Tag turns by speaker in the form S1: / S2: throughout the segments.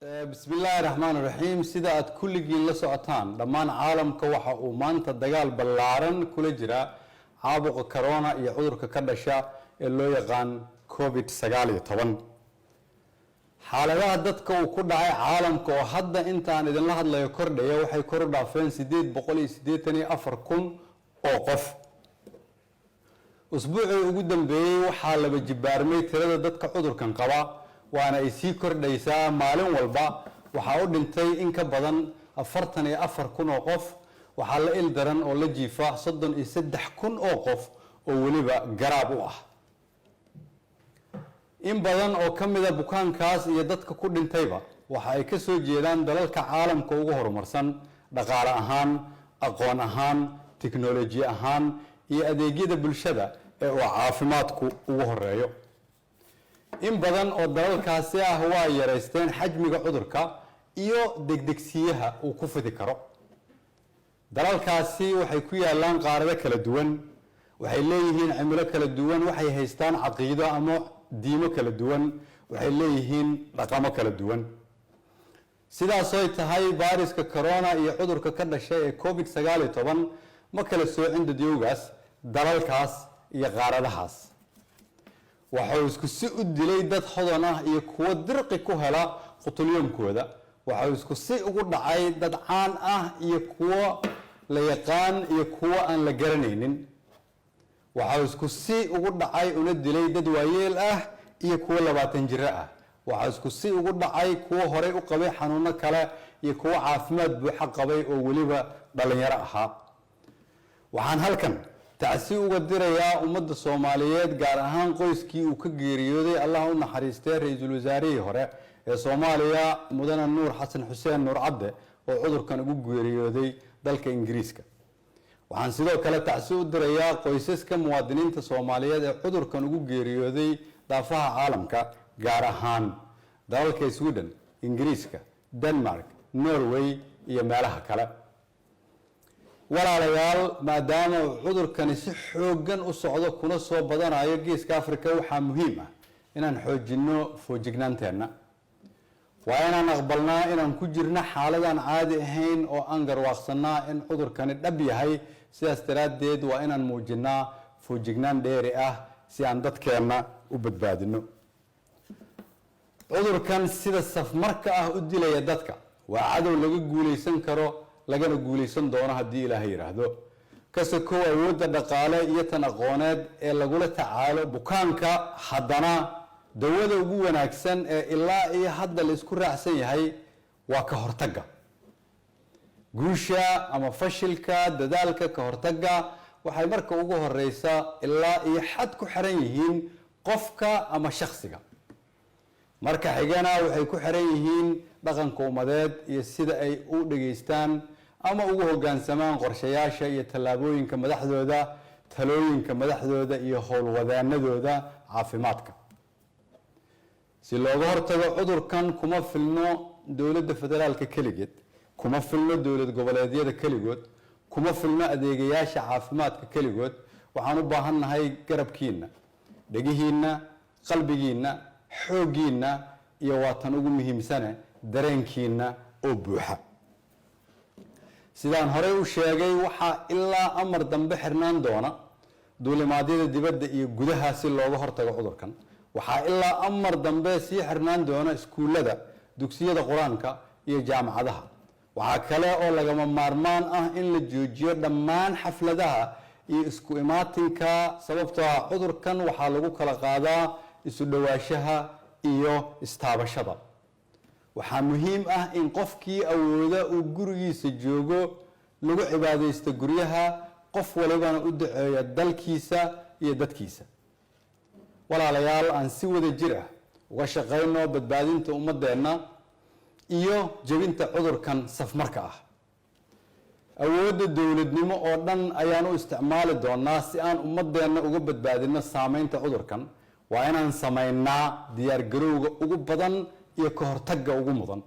S1: Bismillaahi raxmaan raxiim. Sida aad kulligiin la socotaan, dhammaan caalamka waxa uu maanta dagaal ballaaran kula jira caabuqa corona iyo cudurka ka dhasha ee loo yaqaan COVID-19. Xaaladaha dadka uu ku dhacay caalamka oo hadda intaan idinla hadlayo kordhaya waxay kor u dhaafeen 884,000 oo qof. Usbuucii ugu dambeeyey waxaa laba jibaarmay tirada dadka cudurkan qaba, waana ay sii kordhaysaa maalin walba. Waxaa u dhintay in ka badan 44,000 oo qof. Waxaa la il daran oo la jiifa 33,000 oo qof oo weliba garaab u ah. In badan oo ka mida bukaankaas iyo dadka ku dhintayba waxa ay ka soo jeedaan dalalka caalamka ugu horumarsan dhaqaale ahaan, aqoon ahaan, tiknoloji ahaan iyo adeegyada bulshada ee uu caafimaadku ugu horeeyo. In badan oo dalalkaasi ah waa yaraysteen xajmiga cudurka iyo degdegsiyaha uu ku fidi karo. Dalalkaasi waxay ku yaalaan qaarado kala duwan, waxay leeyihiin cimilo kala duwan, waxay haystaan caqiido ama diimo kala duwan, waxay leeyihiin dhaqamo kala duwan. Sidaasoy tahay, fayraska corona iyo cudurka ka dhashay ee COVID-19 ma kala soocin dadyowgaas, dalalkaas iyo qaaradahaas. Waxau isku si u dilay dad hodan ah iyo kuwo dirqi ku hela qutulyoomkooda. Waxau isku si ugu dhacay dad caan ah iyo kuwo la yaqaan iyo kuwo aan la garanaynin. Waxau isku si ugu dhacay una dilay dad waayeel ah iyo kuwo 20 jiro ah. Waxaa isku si ugu dhacay kuwo horey u qabay xanuuno kale iyo kuwo caafimaad buuxa qabay oo weliba dhalinyaro ahaa. Waxaan halkan tacsi uga dirayaa ummadda Soomaaliyeed, gaar ahaan qoyskii uu ka geeriyooday, Allah u naxariistee, ra-iisul wasaarihii hore ee Soomaaliya, mudane Nuur Xasan Xuseen Nuur Cadde, oo cudurkan ugu geeriyooday dalka Ingiriiska. Waxaan sidoo kale tacsi u dirayaa qoysaska muwaadiniinta Soomaaliyeed ee cudurkan ugu geeriyooday daafaha caalamka, gaar ahaan dalalka Sweden, Ingiriiska, Denmark, Norway iyo meelaha kale. Walaalayaal, maadaama uu cudurkani si xooggan u socdo kuna soo badanayo Geeska Africa, waxaa muhiim ah inaan xoojinno foojignaanteenna. Waa inaan aqbalnaa inaan ku jirno xaaladaan caadi ahayn oo aan garwaaqsanaa in cudurkani dhab yahay. Sidaas daraaddeed waa inaan muujinnaa foojignaan dheeri ah si aan dadkeenna u badbaadino. Cudurkan sida safmarka ah u dilaya dadka waa cadow laga guulaysan karo, lagana guulaysan doono haddii Ilaahay yidhaahdo. Ka sokow awoodda dhaqaale iyo tan aqooneed ee lagula tacaalo bukaanka, haddana dawada ugu wanaagsan ee ilaa iyo hadda la isku raacsan yahay waa ka hortagga. Guusha ama fashilka dadaalka ka hortagga waxay marka ugu horeysa ilaa iyo xad ku xiran yihiin qofka ama shakhsiga. Marka xigana waxay ku xiran yihiin dhaqanka ummadeed iyo sida ay u dhageystaan ama ugu hoggaansamaan qorshayaasha iyo tallaabooyinka madaxdooda, talooyinka madaxdooda iyo howlwadaanadooda caafimaadka. Si looga hortago cudurkan, kuma filno dowladda federaalka keligeed, kuma filno dowlad goboleedyada keligood, kuma filno adeegayaasha caafimaadka keligood. Waxaan u baahannahay garabkiina, dhegihiinna, qalbigiinna, xooggiinna iyo, waa tan ugu muhiimsane, dareenkiinna oo buuxa. Sidaan horey u sheegay, waxaa ilaa amar dambe xirnaan doona duulimaadyada dibadda iyo gudaha si looga hortago cudurkan. Waxaa ilaa amar dambe sii xirnaan doona iskuullada, dugsiyada Qur-aanka iyo jaamacadaha. Waxaa kale oo lagama maarmaan ah in la joojiyo dhammaan xafladaha iyo isku imaatinka, sababtoo ah cudurkan waxaa lagu kala qaadaa isu dhowaanshaha iyo istaabashada. Waxaa muhiim ah in qofkii awooda uu gurigiisa joogo, lagu cibaadaysto guryaha, qof walibana u duceeya dalkiisa iyo dadkiisa. Walaalayaal, aan si wada jir ah uga shaqayno badbaadinta ummadeenna iyo jebinta cudurkan safmarka ah. Awoodda dowladnimo oo dhan ayaan u isticmaali doonaa si aan ummadeenna uga badbaadino saameynta cudurkan. Waa inaan samaynaa diyaargarowga ugu badan iyo ka hortagga ugu mudan.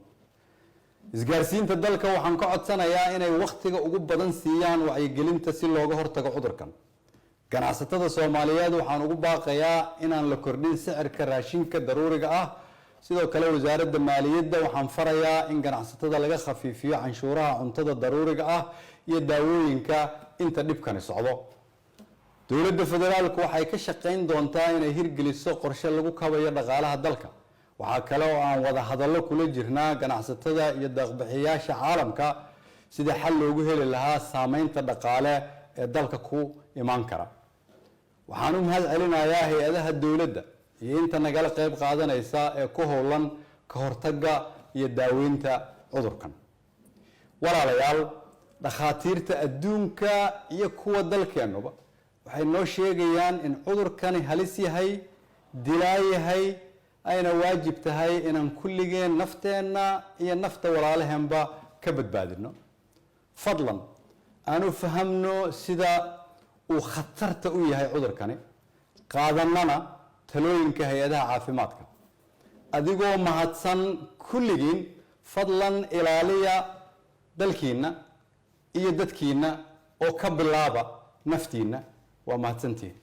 S1: Isgaarsiinta dalka waxaan ka codsanayaa inay wakhtiga ugu badan siiyaan wacyigelinta si looga hortago cudurkan. Ganacsatada Soomaaliyeed waxaan ugu baaqayaa inaan la kordhin sicirka raashinka daruuriga ah. Sidoo kale, Wasaaradda Maaliyadda waxaan farayaa in ganacsatada laga khafiifiyo canshuuraha cuntada daruuriga ah iyo daawooyinka inta dhibkani socdo. Dowladda federaalku waxay ka shaqayn doontaa inay hirgeliso qorshe lagu kabayo dhaqaalaha dalka. Waxaa kale oo aan wada hadallo kula jirnaa ganacsatada iyo deeqbixiyaasha caalamka sida xal loogu heli lahaa saameynta dhaqaale ee dalka ku imaan kara. Waxaan u mahad celinayaa hay-adaha dowladda iyo inta nagala qayb qaadanaysa ee ku howlan ka hortagga iyo daaweynta cudurkan. Walaalayaal, dhakhaatiirta adduunka iyo kuwa dalkeennuba waxay noo sheegayaan in cudurkani halis yahay, dilaa yahay, ayna waajib tahay inaan kulligeen nafteenna iyo nafta walaalaheenba ka badbaadino. Fadlan aanu fahamno sida uu khatarta u yahay cudurkani, qaadanana talooyinka hay-adaha caafimaadka. Adigoo mahadsan kulligiin, fadlan ilaaliya dalkiinna iyo dadkiinna oo ka bilaaba naftiinna. Waa mahadsantihin.